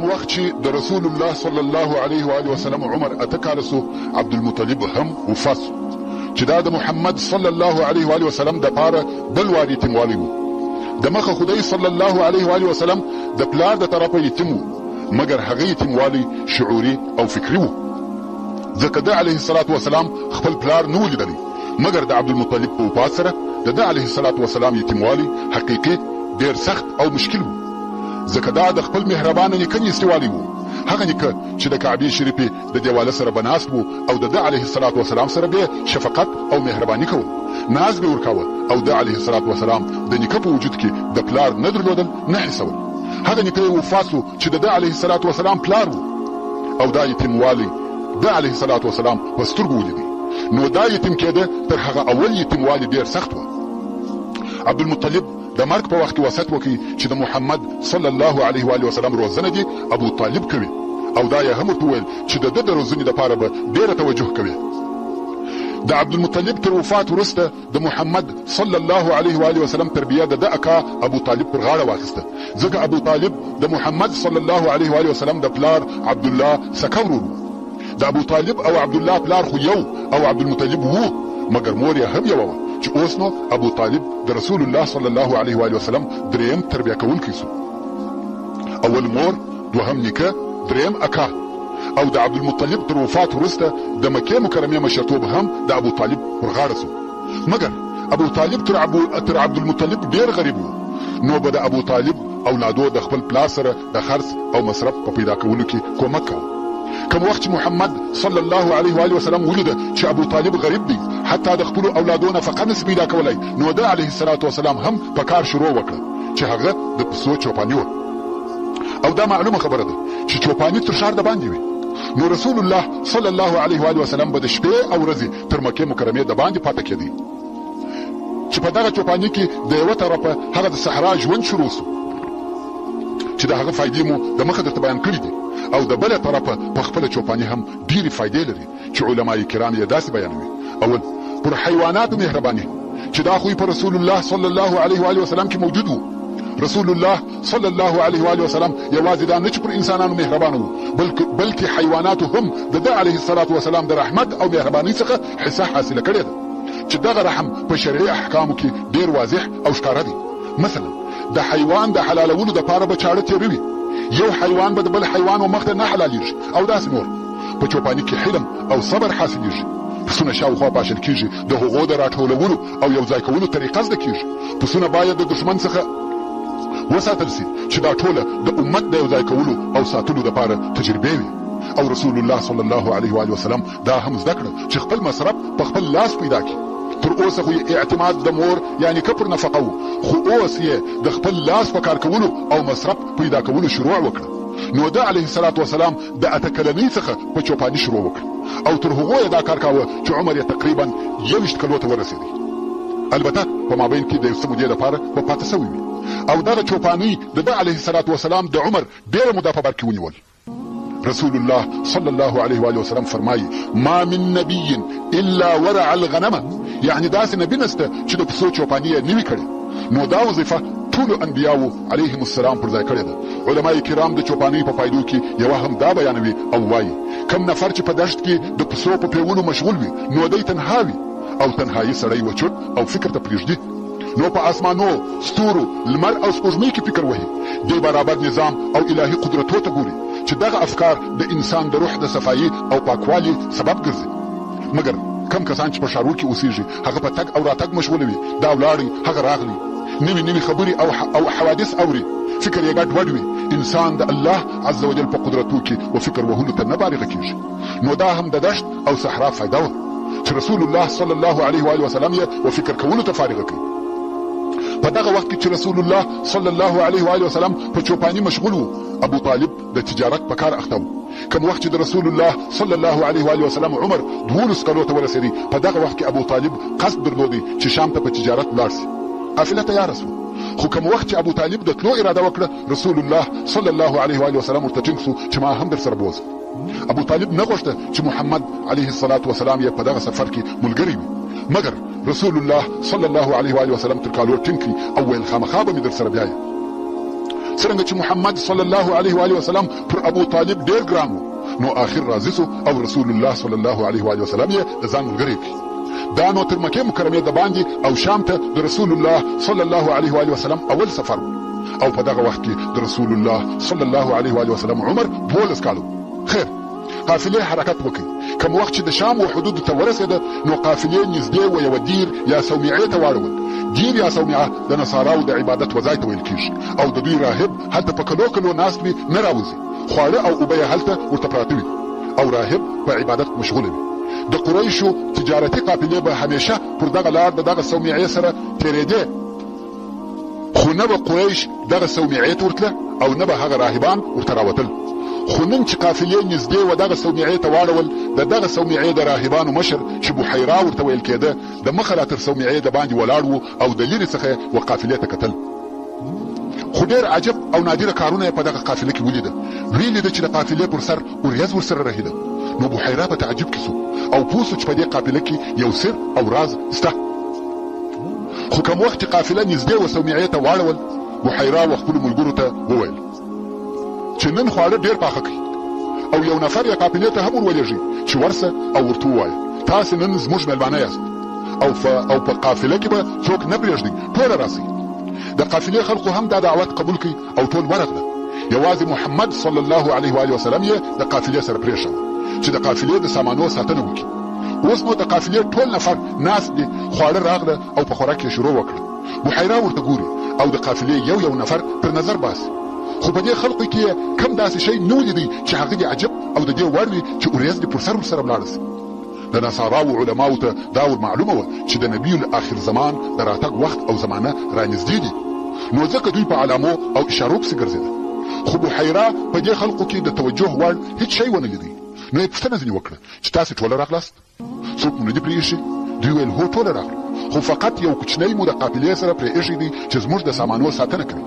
کوم وخت چې د رسول الله صلی الله علیه و آله وسلم عمر 8 کاله سو، عبدالمطلب هم وفات سو، چې دا د محمد صلی الله علیه و آله وسلم د پاره بل وار یتیموالی وو. د مخه خو دی صلی الله علیه و آله وسلم د پلار د طرفه یتیم وو، مګر هغه یتیموالی شعوري او فکري وو، ځکه ده علیه الصلوة والسلام خپل پلار نه وو لیدلی، مګر د عبدالمطلب په وفات سره د ده علیه الصلوة والسلام یتیموالی حقیقي ډېر سخت او مشکل وو، ځکه دا د خپل مهربانه نیکه نیستیوالی وو، هغه نیکه چې د کعبې شریفې د دېواله سره به ناست وو او د ده علیه الصلوة والسلام سره به شفقت او مهرباني کول، ناز به ورکاوه او ده علیه الصلوة والسلام د نیکه په وجود کې د پلار نه درلودل نه حسول. هغه نیکه یې وفات شو چې د ده علیه الصلوة والسلام پلار وو او دا یتیموالی ده علیه الصلوة والسلام په سترګو ولیدی، نو دا یتیم کېده تر هغه اول یتیموالي ډېر سخت وه. عبدالمطلب د مرګ په وخت کې وصیت وکړ چې د محمد صلی الله علیه و آله وسلم روزنه دې ابو طالب کوي او دا یې هم ورته وویل چې د ده د روزنې لپاره به ډېره توجه کوي. د عبدالمطلب تر وفات وروسته د محمد صلی الله علیه و آله وسلم تربیه د ده اکا ابو طالب پر غاړه واخیسته، ځکه ابو طالب د محمد صلی الله علیه و آله وسلم د پلار عبدالله سکه ورور و. د ابو طالب او عبدالله پلار خو یو او عبدالمطلب وو، مګر مور یې هم یوه وه، چې اوس نو ابو طالب د رسول الله صلی الله علیه و آله وسلم درېیم تربیه کوونکی شو. اول مور، دوهم نیکه، درېیم اکا. او د عبدالمطلب تر وفات وروسته د مکې مکرمې مشرتوب هم د ابو طالب پر غاړه شو. مګر ابو طالب تر عبدالمطلب ډېر غریب و، نو به د ابو طالب اولادو د خپل پلار سره د خرڅ او مصرف په پیدا کولو کې کومک کاوه. کوم وخت چې محمد صلی الله علیه و آله وسلم ولیده چې ابو طالب غریب دی، حتی د خپلو اولادو نفقه نشي پیدا کولای، نو ده علیه الصلوة والسلام هم په کار شروع وکړه چې هغه د پسو چوپاني وه. او دا معلومه خبره ده چې چوپاني تر ښار دباندې وي، نو رسول الله صلی الله علیه و آله وسلم به د شپې او ورځې تر مکې مکرمې دباندې پاته کېدی، چې په دغه چوپاني کې د یوه طرفه هغه د صحرا ژوند شروع شو چې د هغه فایدې مو د مخه درته بیان کړي دي، او د بله طرفه په خپله چوپاني هم ډېرې فایدې لري چې علماء کرام یې داسې بیانوي. اول، پر حیواناتو مهرباني، چې دا خوی په رسول الله صلی الله علیه و آله وسلم کې موجود وو. رسول الله صلی الله علیه و آله وسلم یوازې دا نه چې پر انسانانو مهربانه وو، بلکې حیواناتو هم د ده علیه الصلاة والسلام د رحمت او مهربانۍ څخه حصه حاصله کړې ده، چې دغه رحم په شرعي احکامو کې ډېر واضح او ښکاره دی. مثلا د حیوان د حلالولو دپاره به چاړه تېروي، یو حیوان به د بل حیوان و مخ ته نه حلالېږي او داسې نور. په چوپاني کې حلم او صبر حاصلېږي، پسونه شاوخوا پاشل کېږي، د هغو د راټولولو او یو ځای کولو طریقه زده کېږي. پسونه باید د دښمن څخه وساتل شي، چې دا ټوله د امت د یو ځای کولو او ساتلو دپاره تجربې وې. او رسول الله صلی الله علیه و آله وسلم دا هم زده کړه چې خپل مصرف په خپل لاس پیدا کړي. تر اوسه خو یې اعتماد د مور یا نیکه پر نفقه و، خو اوس یې د خپل لاس په کار کولو او مصرف پیدا کولو شروع وکړه. نو ده علیه الصلوة والسلام د 8 کلنۍ څخه په چوپاني شروع وکړه او تر هغو یې دا کار کاوه چې عمر یې تقریبا 21 کلو ته ورسېدی. البته په مابین کې د یو څه مودې لپاره به پاته شوی وي. او دغه چوپانۍ د ده علیه الصلوة والسلام د عمر ډېره موده په بر کې ونیول. رسول الله صلی الله علیه وآله وسلم فرمایي، ما من نبي الا ورع الغنم، یعنې داسې نبي نشته چې د پسو چوپاني یې نه وي کړې. نو دا وظیفه ټولو انبیاوو علیهم السلام پر ځای کړې ده. علماء کرام د چوپانۍ په فایدو کې یوه هم دا بیانوي او وایي، کوم نفر چې په دښت کې د پسو په پېولو مشغول وي نو دی تنها وي او تنهایي سړی وچوټ او فکر ته پرېږدي، نو په آسمانو، ستورو، لمر او سپوږمۍ کې فکر وهي، دې برابر نظام او الهي قدرتو ته ګوري چې دغه افکار د انسان د روح د صفايي او پاکوالي سبب ګرځي. مګر کوم کسان چې په ښارو کې اوسېږي هغه په تګ او راتګ مشغوله وي، دا ولاړی، هغه راغلی، نوي نوي خبرې او حوادث اوري، فکر یې ګډ وډ وي، انسان د الله عزوجل په قدرتو کې و فکر وهلو ته نه فارغه کېږي. نو دا هم د دښت او صحرا فایده وه چې رسول الله صلی الله علیه و آله وسلم یې و فکر کولو ته فارغه کړ. په دغه وخت کې چې رسول الله صلی الله علیه و آله وسلم په چوپاني مشغول وو، ابو طالب د تجارت په کار اخته وو. کوم وخت چې د رسول الله صلی الله علیه و آله وسلم عمر 12 کلو ته ورسېدی، په دغه وخت کې ابو طالب قصد درلودی چې شام ته په تجارت ولاړ شي. قافله تیاره شوه، خو کوم وخت چې ابو طالب د تلو اراده وکړه، رسول الله صلی الله علیه و آله وسلم ورته ټینګ شو چې ما هم درسره بوځه. ابو طالب نه غوښته چې محمد علیه الصلاة والسلام یې په دغه سفر کې ملګری وي، مګر رسول الله صلی الله علیه و آله وسلم تر کالو ټینګ کړ او ویل خامخا به مې درسره بیایم. څرنګه چې محمد صلی الله علیه و آله وسلم پر ابو طالب ډېر ګران و، نو آخر راضي شو او رسول الله صلی الله علیه و آله وسلم یې د ځان ملګری کړ. دا نو تر مکې مکرمې دباندې او شام ته د رسول الله صلی الله علیه و آله وسلم اول سفر و او په دغه وخت کې د رسول الله صلی الله علیه و آله وسلم عمر 12 کاله و. خیر، قافلې حرکت وکړ. کوم وخت چې د شام و حدودو ته ورسېده، نو قافلې نږدې و یوه دیر یا صومعې ته واړول. دیر یا صومعه د نصاراو د عبادت و ځای ته ویل کېږي او د دوی راهب هلته په کلو کلو ناست وي، نه راوځي، خواړه او اوبه یې هلته ورته پراته وي او راهب په عبادت مشغوله وي. د قریشو تجارتي قافلې به همېشه پر دغه لار د دغه صومعې سره تېرېدې، خو نه به قریش دغه صومعې ته ورتله او نه به هغه راهبان ورته راوتل. خو نن چې قافلې نږدې وه دغه صومعې ته واړول، د دغه صومعې د راهبانو مشر چې بحیرا ورته ویل کېده، د مخه لا تر صومعې د باندې ولاړ و او د لیرې څخه یې و قافلې ته کتل. خو ډېر عجب او نادره کارونه یې په دغه قافله کې ولیده. ویې لیده چې د قافلې پر سر وریځ ورسره رهیده. نو بحیرا په تعجب کې شو او پوه شو چې په دې قافله کې یو سر او راز شته. خو کوم وخت چې قافله نږدې و صومعې ته واړول، بحیرا و خپلو ملګرو ته وویل چې نن خواړه ډېر پاخه کړئ او یو نفر یې قافلې ته هم ور ولېږئ چې ورسه او ورته ووایه تاسې نن زموږ مېلمانه یاست او په قافله کې به څوک نه پرېږدئ، ټوله راسئ. د قافلې خلکو هم دا دعوت قبول کړ او ټول ورغله. یوازې محمد صلی الله علیه و آله وسلم یې د قافلې سره پرېښوه چې د قافلې د سامانو ساتنه وکړي. اوس نو د قافلې ټول نفر ناست دي، خواړه راغله او په خوراک یې شروع وکړه. بحیرا ورته ګوري او د قافلې یو یو نفر تر نظر باسي، خو په دې خلکو کې یې کوم داسې شی نه ولیدی چې هغه دې عجب او د دې وړ وي چې وریځ دې پر سر ورسره ولاړه شي. د نصاراوو علماوو ته دا ور معلومه وه چې د نبي الاخر زمان د راتګ وخت او زمانه رانږدې دي، نو ځکه دوی په علامو او اشارو پسې ګرځېده. خو بحیرا په دې خلقو کې د توجه وړ هیڅ شی ونه لیدی، نو یې پوښتنه ځینې وکړه چې تاسې ټوله راغلاست؟ څوک مو نه دي پرې ایښي؟ دوی ویل، هو ټوله راغلو، خو فقط یو کوچنی مو د قافلې سره پرې ایښی دی چې زموږ د سامانو ساتنه کوي.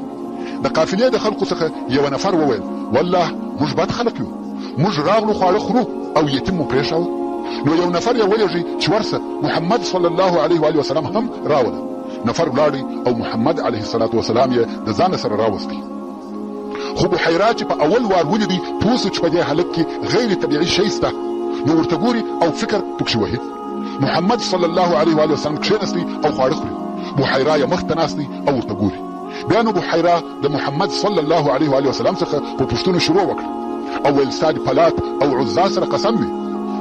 د قافلې د خلقو څخه یوه نفر وویل، والله موږ بد خلق یو، موږ راغلو خواړه خورو او یتیم مو پرېښاوه. نو یو نفر یې ولېږی چې ورسه محمد صلی الله علیه وآله وسلم هم راوله. نفر ولاړی او محمد علیه الصلوة والسلام یې د ځانه سره راوستی. خو بحیرا چې په اول وار ولیدی پوه شو چې په دې هلک کې غیر طبیعي شی شته، نو ورته ګوري او فکر پکښې وهي. محمد صلی الله علیه وآله وسلم کښېنستی او خواړه خوري، بحیرا یې مخ ته ناست دی او ورته ګوري. بیا نو بحیرا د محمد صلی الله علیه وآله وسلم څخه په پوښتنو شروع وکړه او ویل ستا دې په لات او عزا سره قسم وي.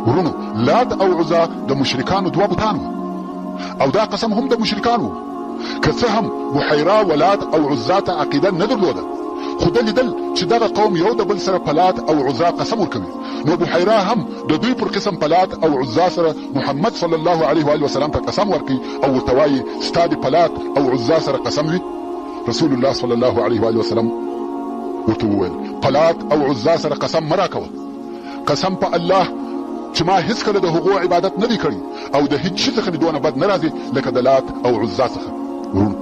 وروڼو لات او عزا د مشرکانو دوه بتان وو او دا قسم هم د مشرکانو وو. که څه هم بحیرا و لات او عزا ته عقیده نه درلوده، خو ده لیدل چې دغه قوم یو د بل سره په لات او عزا قسم ورکوي، نو بحیرا هم د دوی پر قسم په لات او عزا سره محمد صلی الله علیه وآله وسلم ته قسم ورکړي او ورته وایي، ستا دې په لات او عزا سره قسم وي؟ رسول الله صلی الله علیه وآله وسلم ورته وویل، په لات او عزا سره قسم مه راکوه، قسم په الله چې ما هیڅکله د هغو عبادت نه دی کړی او د هیڅ شي څخه مې دونه بد نه راځي لکه د لات او عزا څخه. وروڼو!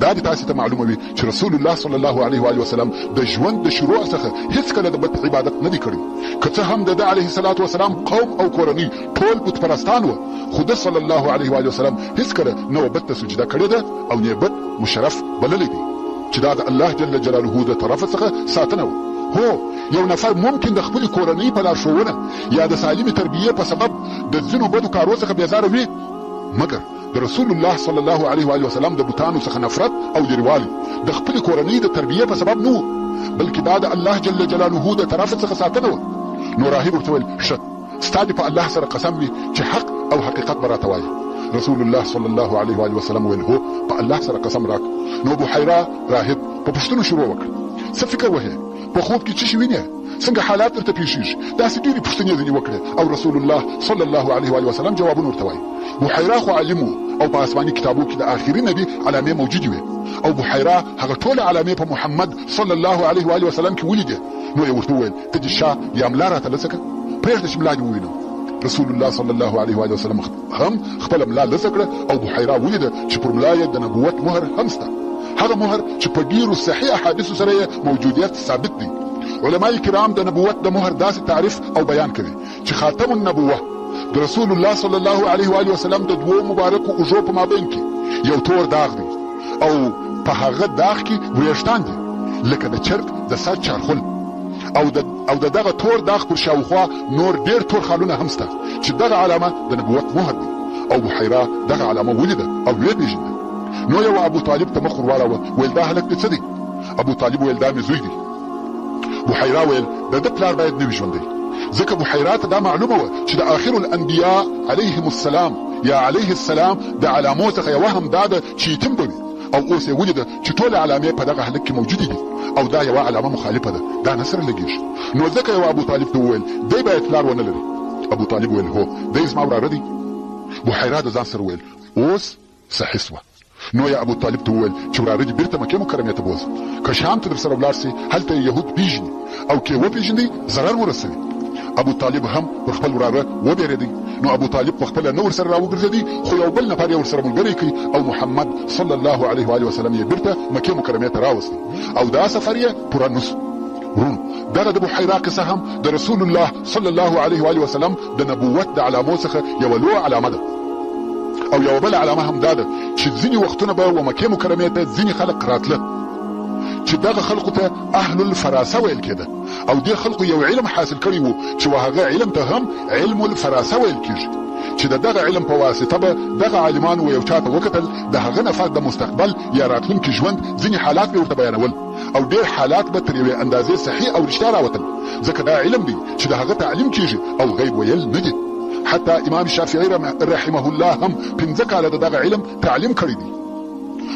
دا دې تاسې ته معلومه وي چې رسول الله صلی الله علیه وآله وسلم د ژوند د شروع څخه هیڅکله د بت عبادت نه دی کړی. که څه هم د ده علیه الصلوة والسلام قوم او کورنۍ ټول بت پرستان وه، خو ده صلی الله علیه وآله وسلم هیڅکله نه و بت ته سجده کړې ده او نه یې بت مشرف بللی دی چې دا د الله جل جلاله د طرفه څخه ساتنه وه. هو! یو نفر ممکن د خپلې کورنۍ په لارښوونه یا د سالمې تربیې په سبب د ځینو بدو کارو څخه بېزاره وي، مګر د رسول الله صلی الله علیه وآله وسلم د بتانو څخه نفرت او لیروالی د خپلې کورنۍ د تربیې په سبب نه وو، بلکې دا د الله جل جلاله د طرفه څخه ساتنه وه. نو راهب ورته وویل، ښه! ستا دې په الله سره قسم وي چې حق او حقیقت به راته وایې. رسول الله صلی الله علیه وآله وسلم وویل، هو! په الله سره قسم راکړه. نو بحیرا راهب په پوښتنو شروع وکړه، څه فکر وهې؟ په خوب کې څه شي وینې؟ څنګه حالات درته پېښېږي؟ داسې ډېرې پوښتنې یې ځنې وکړې او رسول الله صلی الله علیه وآله وسلم جوابونه ورته وایي. بحیرا خو عالم و او په آسماني کتابو کې د آخري نبي علامې موجودې وې او بحیرا هغه ټوله علامې په محمد صلی الله علیه وآله وسلم کې ولیدې، نو یې ورته وویل، ته دې شا یا ملا راته لڅه کړه، پرېږده چې ملا دې ووینم. رسول الله صلی الله علیه وآله وسلم هم خپله ملا لڅه کړه او بحیرا ولیده چې پر ملا یې د نبوت مهر هم شته، هغه مهر چې په ډېرو صحیح احادیثو سره یې موجودیت ثابت دی. علماء کرام د نبوت د مهر داسې تعریف او بیان کوي چې خاتم النبوه د رسول الله صلی الله علیه وآله وسلم د دوو مبارکو اوږو په مابین کې یو تور داغ دی او په هغه داغ کې وریښتان دي. لکه د چرګ د سر چارخل او د دغه تور داغ پر شاوخوا نور ډېر تور خالونه هم سته چې دغه علامه د نبوت مهر دی. او بحیرا دغه علامه ولیده او ویې پېژنده. نو یې و ابو طالب ته مخ ورواړاوه، ویل دا هلک دې څه دی؟ ابو طالب ویل دا مې زوی دی. بحیرا ویل د ده پلار باید نه وي ژوندی، ځکه بحیرا ته دا معلومه وه چې د آخر الانبیاء علیهم السلام یا علیه السلام د علامو څخه یوه هم دا ده چې یتیم به وي او اوس یې ولیده چې ټوله علامې په دغه هلک کې موجودې دي او دا یوه علامه مخالفه ده، دا نه سره لګیږي. نو ځکه یې و ابو طالب ته وویل دی باید پلار ونه لري. ابو طالب ویل هو دی زما وراره دی. بحیرا د ځان سره وویل اوس صحیح سوه. نو یې ابو طالب ته وویل چې وراره دې بیرته مکې مکرمې ته بوځه، که شام ته درسره ولاړ سي هلته یې یهود پیژني او که یې وپیژندی ضرر ورسوي. ابو طالب هم پر خپل وراره وبېرېدی، نو ابو طالب په خپله نه ورسره راوګرځېدی خو یو بل نفر یې ورسره ملګری کړ او محمد صلی الله علیه وآله وسلم یې بیرته مکې مکرمې ته راوستی او دا سفر یې پوره نه سو. وروڼو دغه د بحیرا قصه هم د رسول الله صلی الله علیه وآله وسلم د نبوت د علامو څخه یوه لویه علامه ده. او یوه بله علامه هم دا ده چې ځینې وختونه به و مکې مکرمې ته ځینې خلق راتله چې دغه خلقو ته اهل الفراسه ویل کېده او دې خلقو یو علم حاصل کړی وو چې و هغه علم ته هم علم الفراسه ویل کېږي چې د دغه علم په واسطه به دغه عالمانو و یو چا ته وکتل د هغه نفر د مستقبل یا راتلونکي ژوند ځینې حالات به ورته بیانول او ډېر حالات به تر یوې اندازې صحیح او رښتیا راوتل ځکه دا علم دی چې د هغه تعلیم کېږي او غیب ویل نه دي. حتی امام شافعي رحمه الله هم پنځه کاله د دغه علم تعلیم کړی دی.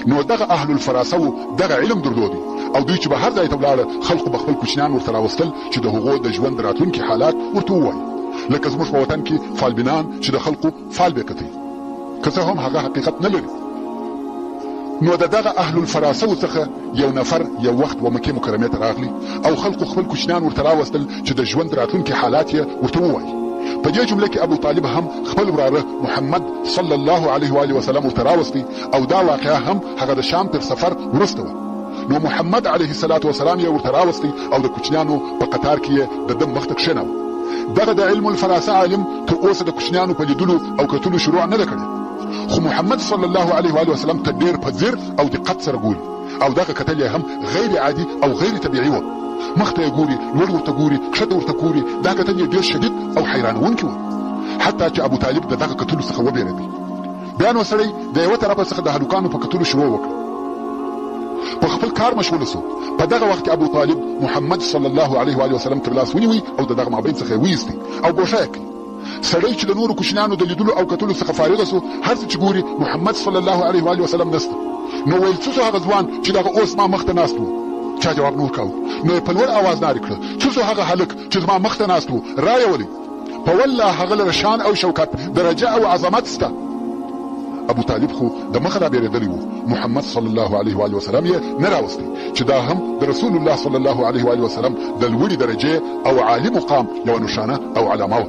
نو دغه اهل الفراسه وو دغه علم درلودی او دوی چې به هر ځای ته ولاړه خلقو به خپل کوچنیان ورته راوستل چې د هغو د ژوند راتلونکي حالات ورته ووایي لکه زموږ په وطن کې فالبینان چې د خلقو فال به کتی که څه هم هغه حقیقت نه لري. نو د دغه اهل الفراسه څخه یو نفر یو وخت و مکې مکرمې ته راغلی او خلقو خپل کوچنیان ورته راوستل چې د ژوند راتلونکي حالات یې ورته ووایي. په دې جمله کې ابو طالب هم خپل وراره محمد صلی الله علیه و آله وسلم ورته راوستی او دا واقعه هم هغه د شام تر سفر وروسته وه. نو محمد علیه الصلاة والسلام یې ورته راوستی او د کوچنیانو په قطار کې یې د ده مخ ته کښېناوه. دغه د علم الفراسه عالم تر اوسه د کوچنیانو په لیدلو او کتلو شروع نه ده کړې، خو محمد صلی الله علیه و آله وسلم ته ډېر په ځیر او دقت سره ګوري او دغه کتل یې هم غیر عادي او غیر طبیعي وه. مخ ته یې ګوري، لوړ ورته ګوري، کښته ورته ګوري، دا کتل یې ډېر شدید او حیرانوونکي وه، حتی چې ابو طالب د دغه کتلو څخه وبېرېدی. بیا نو سړی د یوه طرفه څخه د هلکانو په کتلو شروع وکړه، په خپل کار مشغول سو. په دغه وخت کې ابو طالب محمد صلی الله علیه و آله وسلم تر لاس ونیوی او د دغه مابین څخه یې وایستی او ګوښه یې کړ. سړی چې د نورو کوچنیانو د لیدلو او کتلو څخه فارغ سو، هر څه چې ګوري محمد صلی الله علیه و آله وسلم نسته. نو ویل څه سو هغه ځوان چې دغه اوس زما مخ ته ناست وو؟ چا جواب نه ورکاوه. نو یې په لوړ اواز نارې کړه، څه سو هغه هلک چې زما مخ ته ناست وو؟ را یې ولئ. په والله هغه لره شان او شوکت، درجه او عظمت سته. ابو طالب خو د مخه لا بېرېدلی وو، محمد صلی الله علیه وآله وسلم یې نه راوستی چې دا هم د رسول الله صلی الله علیه وآله وسلم د لوړې درجې او عالي مقام یوه نښانه او علامه وه.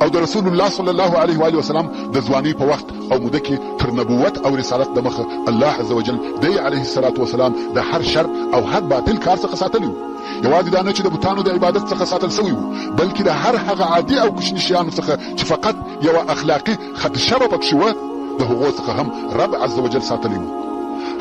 او د رسول الله صلی الله علیه وآله وسلم د ځوانۍ په وخت او موده کې تر نبوت او رسالت د مخه الله عز وجل دی علیه الصلاة والسلام د هر شر او هر باطل کار څخه ساتلی وو. یوازې دا نه چې د بتانو د عبادت څخه ساتل شوی وو، بلکې د هر هغه عادي او کوچني شیانو څخه چې فقط یوه اخلاقي خدشه به پکښې وه، د هغو څخه هم رب عزوجل ساتلی وو.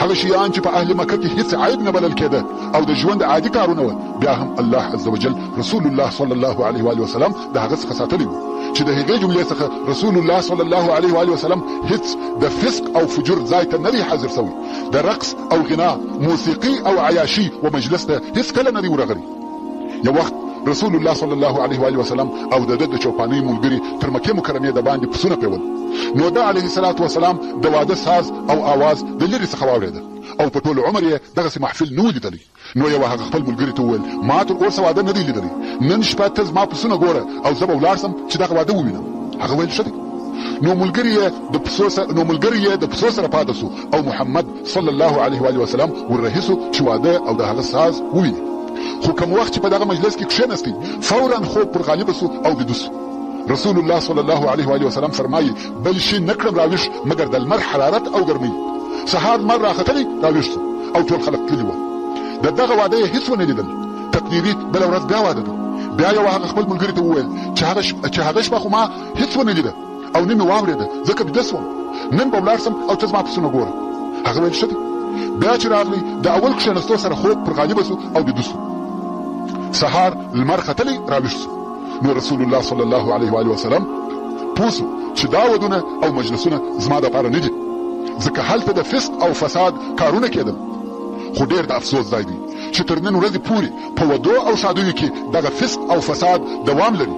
هغه شیان چې په اهل مکه کې هیڅ عیب نه بلل کېده او د ژوند عادي کارونه وه، بیا هم الله عزوجل رسول الله صلی الله علیه وآله وسلم د هغه څخه ساتلی وو چې د هغې جملې څخه رسول الله صلی الله علیه وآله وسلم هیڅ د فسق او فجور ځای ته نه دی حاضر شوی، د رقص او غنا، موسیقي او عیاشي و مجلس ته هیڅ کله نه دی ورغلی. یو وخت رسول الله صلی الله علیه وآله وسلم او د ده د چوپانۍ ملګري تر مکې مکرمې د باندې پسونه پېول، نو ده علیه الصلوة والسلام د واده ساز او آواز د لرې څخه واورېده او په ټول عمر یې دغسې محفل نه و لیدلی، نو یې وهغه خپل ملګري ته وویل، ما تر اوسه واده نه دی لیدلی، نن شپه ته زما پسونه ګوره او زه به ولاړ شم چې دغه واده ووینم. هغه ویل، ښه دی. نو ملګري یې د پسو سره نو ملګری یې د پسو سره پاته شو او محمد صلی الله علیه وآله وسلم ور رهي شو چې واده او د هغه ساز وویني. خو کوم وخت چې په دغه مجلس کې کښېنستی فوراً خوب پر غالب شو او ویده شو. رسول الله صلی الله علیه وآله وسلم فرمایي، بل شي نه کړم راویښ مګر د لمر حرارت او ګرمۍ. سهار لمر راختلی راویښ شو او ټول خلک تللي وه. د دغه واده یې هیڅ ونه لیدل. تقدیري بله ورځ بیا واده دی. بیا یې وهغه خپل ملګري ته وویل چې هغه چې هغه شپه خو ما هیڅ ونه لیده او نه مې واورېده ځکه بیده شوم. نن به ولاړ شم او ته زما پسونه ګوره. هغه ویل ښه دی. بیا چې راغلی د اول کښېنستو سره خوب پر غالبه سو او بیده سو. سهار لمر ختلی راویښ سو. نو رسول الله صلی الله علیه و وسلم پوه سو چې دا ودونه او مجلسونه زما دپاره نه دي، ځکه هلته د فسق او فساد کارونه کېدل. خو ډېر د افسوس ځای دی چې تر نن ورځې پورې په ودو او ښادیو کې دغه فسق او فساد دوام لري.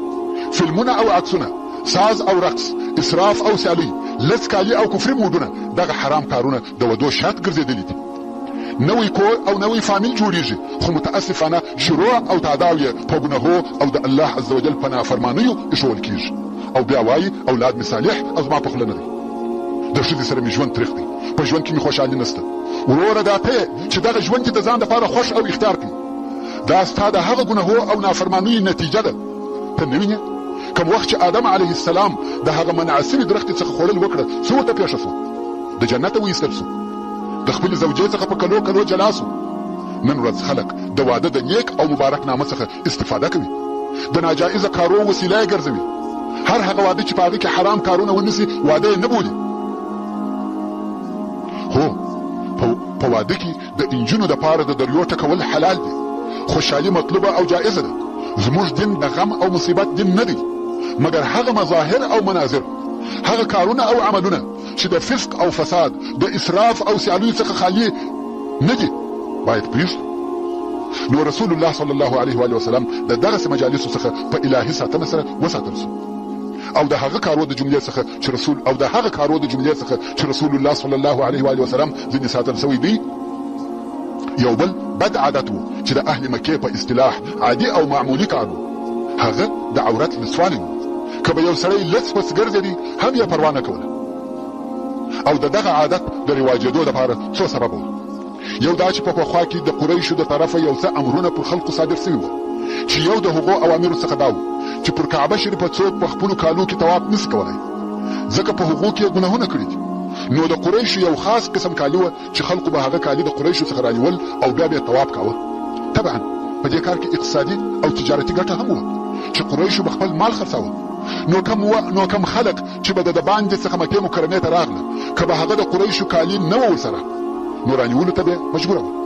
فلمونه او عکسونه، ساز او رقص، اسراف او سیالۍ، لڅ کالي او کفري موډونه دغه حرام کارونه د ودو شرط ګرځېدلي دي. نوی کور او نوی فامیل جوړیږي، خو متاسفانه شروع او تاداو یې په ګناهو او د الله عزوجل په نافرمانیو ایښوول کیږي او بیا وایي اولاد مې صالح او زما په خوله نه دی. د ښځې سره مې ژوند تریخ دی، په ژوند کې مې خوشحالي نشته. وروره دا ته یې چې دغه ژوند دې د ځان لپاره خوښ او اختیار کړي. دا ستا د هغه ګناهو او نافرمانیو نتیجه ده. ته نه وینې کوم وخت چې آدم علیه السلام د هغه منع سوي درختې څخه خوړل وکړه څه ورته پېښه سوه؟ د جنته وایستل سو، د خپلې زوجې څخه په کلو کلو جلا سو. نن ورځ خلک د واده د نیک او مبارک نامه څخه استفاده کوي، د ناجایزه کارو وسیله یې ګرځوي. هر هغه واده چې په هغه کې حرام کارونه ونه سي واده یې نه بولي. هو، په واده کې د انجونو دپاره د دریو ټکول حلال دي، خوشحالي مطلوبه او جایزه ده. زموږ دین د غم او مصیبت دین نه دی، مګر هغه مظاهر او مناظر، هغه کارونه او عملونه چې د فسق او فساد، د اسراف او سیالیو څخه خالي نه دي، باید پرېږدو. نو رسول الله صلی الله علیه و وسلم د دغسې مجالسو څخه په الهي ساتنه سره وساتل سو او د هغه کارو د جملې څخه چې رسول او د هغه کارو د جملې څخه چې رسول الله صلی الله علیه و وسلم ځینې ساتل سوی دی، یو بل بد عادت و چې د اهل مکې په اصطلاح عادي او معمولي کار و، هغه د عورت لڅوالی و. که به یو سړی لڅ پڅ ګرځېدی هم یې پروا نه کوله او د دغه عادت د رواجېدو لپاره څو سببه وو. یو دا چې په پخوا کې د قریشو د طرفه یو څه امرونه پر خلکو صادر سوي وه چې یو د هغو اوامرو څخه دا و چې پر کعبه شریفه څوک په خپلو کالو کې طواف نسي کولای ځکه په هغو کې یې ګناهونه کړي دي. نو د قریشو یو خاص قسم کالي وه چې خلکو به هغه کالي د قریشو څخه رانیول او بیا به یې طواف کاوه. طبعا په دې کار کې اقتصادي او تجارتي ګټه هم وه چې قریشو به خپل مال خرڅاوه. نو کوم و نو کوم خلک چې به د دباندې څخه مکې مکرمې ته راغله که به هغه د قریشو کالي نه وه ورسره نو رانیولو ته به مجبوره وه.